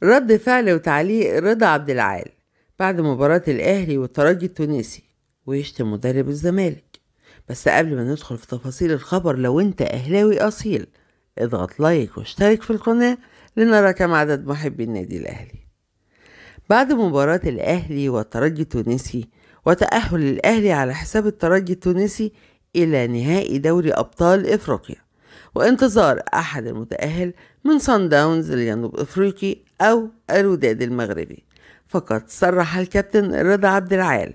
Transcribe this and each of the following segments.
رد فعل وتعليق رضا عبد العال بعد مباراة الأهلي والترجي التونسي ويشتم مدرب الزمالك. بس قبل ما ندخل في تفاصيل الخبر، لو انت أهلاوي أصيل اضغط like واشترك في القناة لنرى كم عدد محبي النادي الأهلي. بعد مباراة الأهلي والترجي التونسي وتأهل الأهلي على حساب الترجي التونسي إلى نهائي دوري أبطال إفريقيا، وانتظار أحد المتأهل من صن داونز الجنوب إفريقي أو الوداد المغربي، فقد صرح الكابتن رضا عبد العال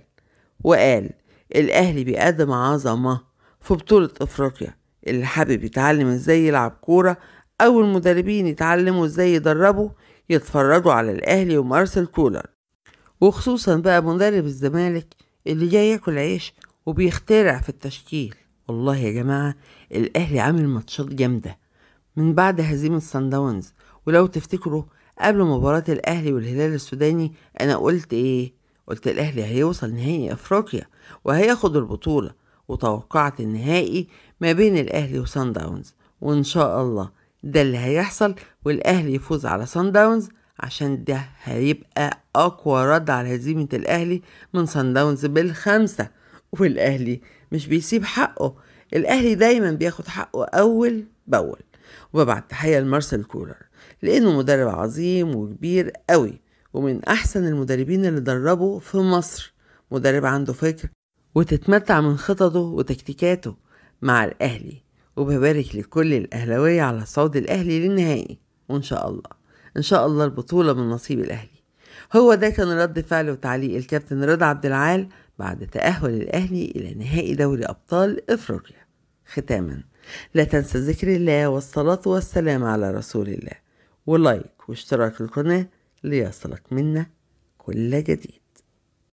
وقال: الأهلي بيقدم عظمة في بطولة إفريقيا، اللي حابب يتعلم إزاي يلعب كورة أو المدربين يتعلموا إزاي يدربوا يتفرجوا على الأهلي ومارسيل كولر، وخصوصا بقى مدرب الزمالك اللي جاي ياكل عيش وبيخترع في التشكيل. والله يا جماعة الأهلي عامل ماتشات جامدة من بعد هزيمة صن داونز، ولو تفتكروا قبل مباراة الأهلي والهلال السوداني أنا قلت إيه؟ قلت الأهلي هيوصل نهائي أفريقيا وهياخد البطولة، وتوقعت النهائي ما بين الأهلي وصن داونز، وإن شاء الله ده اللي هيحصل والأهلي يفوز على صن داونز، عشان ده هيبقى أقوى رد على هزيمة الأهلي من صن داونز بال5. والأهلي مش بيسيب حقه، الأهلي دايما بياخد حقه أول بأول. وببعت تحية لمارسيل كولر لأنه مدرب عظيم وكبير قوي، ومن أحسن المدربين اللي دربوا في مصر، مدرب عنده فكر وتتمتع من خططه وتكتيكاته مع الأهلي. وببارك لكل الأهلاوية على صعود الأهلي للنهائي، وإن شاء الله إن شاء الله البطولة من نصيب الأهلي. هو ده كان رد فعل وتعليق الكابتن رضا عبد العال بعد تأهل الأهلي إلى نهائي دوري أبطال إفريقيا. ختاما لا تنسى ذكر الله والصلاة والسلام على رسول الله، ولايك واشتراك القناة ليصلك منا كل جديد.